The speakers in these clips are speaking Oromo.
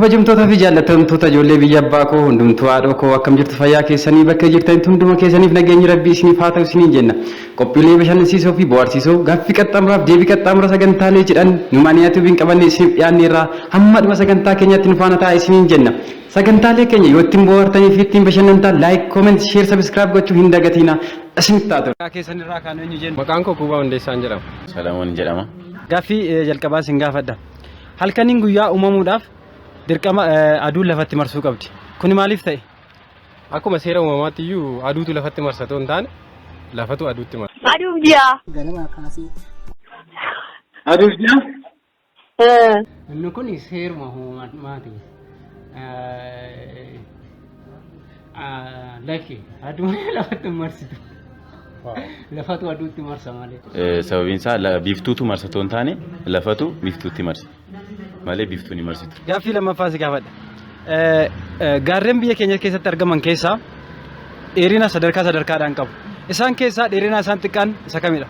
Kabajamtootaa fi jaallatamtoota ijoollee biyya abbaa koo hundumtuu haadhoo koo akkam jirtu fayyaa keessanii bakka jirtanitti hunduma keessaniif nageenyi rabbii isiniif haa ta'u isiniin jenna. Qophiilee bashannansiisoo fi bohaarsiisoo gaaffii qaxxaamuraaf deebii qaxxaamura sagantaalee jedhan Numaaniyaa Tuubiin qabanne isiniif dhiyaanne irraa hamma dhuma sagantaa keenyaatti nu faana ta'aa isiniin jenna. Sagantaalee keenya yoo ittiin bohaartanii fi ittiin bashannantan like, comment, share, subscribe gochuu hin dagatiina. Isinitti haa tolu. Keessan irraa kaanu eenyu jenna? Maqaan koo Kuubaa Hundeessaan jedhama. Salamoon jedhama. Gaaffii jalqabaa isin gaafadha. Halkaniin guyyaa uumamuudhaaf dirqama aduun lafatti marsuu qabdi. Kuni maaliif ta'e? Akkuma seera uumamaatti iyyuu aduutu lafatti marsa otoo hin taane lafatu aduutti marsa. Aduuf ji'a. Ganamaa kaasee. Aduuf ji'a? Inni kun seeruma uumamaati. Lakki aduun lafatti hin marsitu. Lafatu aduutti marsa malee. Sababiin isaa biiftuutu marsa otoo hin taane lafatu biiftuutti marsa malee biiftuun hin marsitu. Gaaffii lammaffaa si gaafadha. Gaarreen biyya keenya keessatti argaman keessaa dheerina sadarkaa sadarkaadhaan qabu. Isaan keessaa dheerina isaan xiqqaan isa kamidha?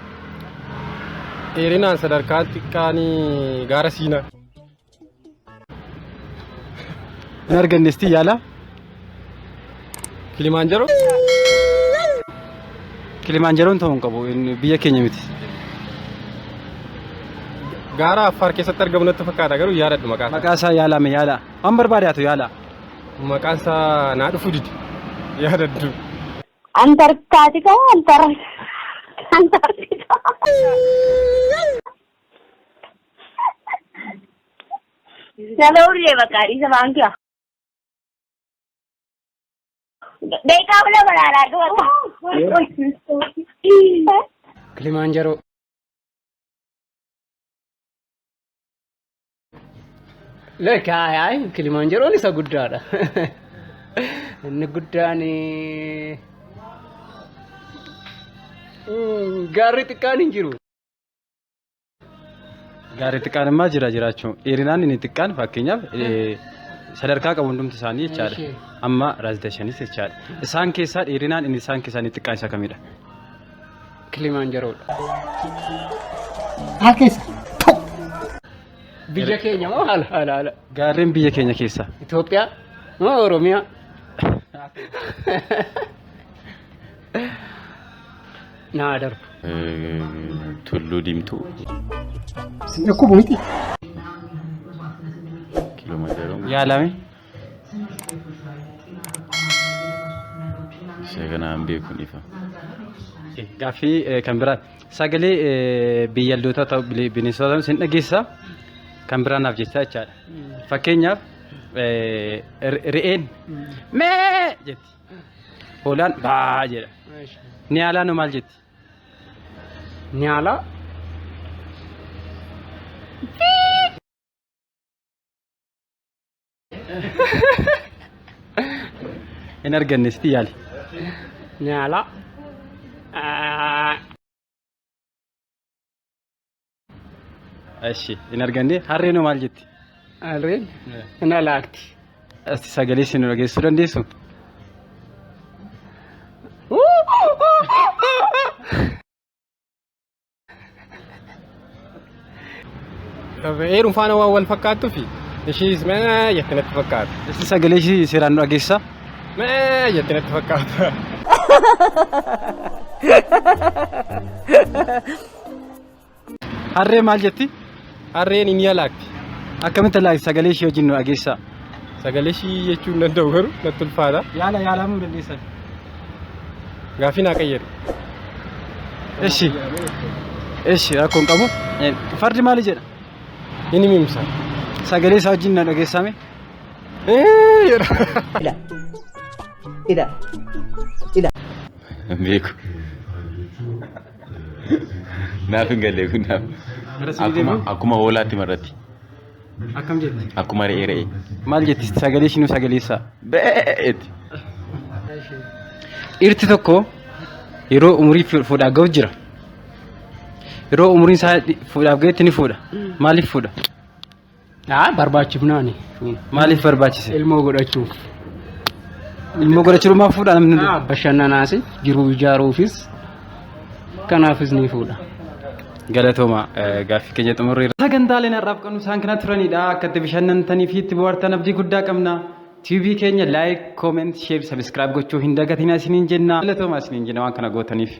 Dheerinaan sadarkaa xiqqaan gaara Siinaa. Hin arganne isti yaala. Kilimaanjaroo. Kilimaanjaroon ta'uu hin qabu inni biyya keenya miti. Gaara Affaar keessatti argamu natti fakkaata garuu yaadadhu maqaa isaa. Maqaa isaa yaalame yaala. Waan barbaade haa ta'u yaala. Maqaan isaa naa dhufuu dide. Yaadadhu. Antarktikaa antar Antarktikaa. Nama urjee bakka dhiisa baankiya. Beekaa bula balaalaa bakka. Kilimaanjaroo. Lakki hayi hayi Kilimaanjaroon isa guddaadha. Inni guddaan gaarri xiqqaan hin jiru. Gaarri xiqqaan immoo jira jiraachuu. Dheerinaan inni xiqqaan fakkeenyaaf sadarkaa qabu hundumti isaanii jechaadha. Amma Raas Dashanis jechaadha. Isaan keessaa dheerinaan inni isaan keessaa inni xiqqaan isa kamidha? Kilimaanjaroodha. Maal keessa? Biyya keenya moo haala haala haala? Gaarreen biyya keenya keessa. Itoophiyaa moo Oromiyaa? Naa darbu. Tulluu Diimtuu. Sin dhukkubu miti. Kiiloomanjaaroo. Yaalame. Isa kana hin beeku ifa. Gaaffii kan biraa sagalee biyyaldootaa ta'u bineensotaa ta'u sin dhageessa kan biraa naaf jechaa jechaadha. Fakkeenyaaf re'een mee jetti. Hoolaan baa jedha. Niyaalaan hoo maal jetti? Niyaalaa. Hin arganne sitti yaali. Niyaalaa. Eshi hin arganne harreen hoo maal jetti? Harreen hin alaakti. Asti sagalee isin nu dhageessisuu dandeessu? Eeruun faana waan wal fakkaattuufi ishiis mee jetti natti fakkaata. Asti sagalee ishii seeraan nu dhageessisaa? Mee jetti natti fakkaata. Harree maal jetti? Harreen hin yalaakti. Akkamitti laakti sagalee ishee wajjin nu dhageessaa? Sagalee ishii jechuu hin danda'u garuu natti ulfaata. Yaala yaalamuu dandeessan. Gaaffii naa qayyadu. Eshi. Eshi rakkoo hin qabu. Fardi maali jedha? Inni mimsa. Sagalee isaa wajjin na dhageessame. Jedha. Ila. Ila. Hin beeku. Naaf hin galle kun naaf. Gara sii Akkuma deemu? akkuma hoolaatti marratti. Akkam jetti? Akkuma re'ee re'ee. Maal jetti? Sagalee ishii nu sagaleessaa. Bee'eeti. Dhiirti tokko yeroo umurii fuudhaaf ga'u jira. Yeroo umuriin isaa fuudhaaf ga'etti ni fuudha. Maaliif fuudha? Haa barbaachifnaani. Maaliif barbaachise? Ilmoo godhachuuf. Ilmoo godhachuuf maaf fuudha namni hundi? Haa bashannanaas jiruu ijaaruufis kanaafis ni fuudha. Galatooma, gaaffii keenya xumurreera. Sagantaaleen har'aaf qabnu isaan kana turanidha. Akka itti bashannantanii fi itti bohaartan abdii guddaa qabna. TV keenya like, comment, share, subscribe gochuu hin dagatinaa isiniin jenna. Galatooma isiniin jenna waan kana gootaniif.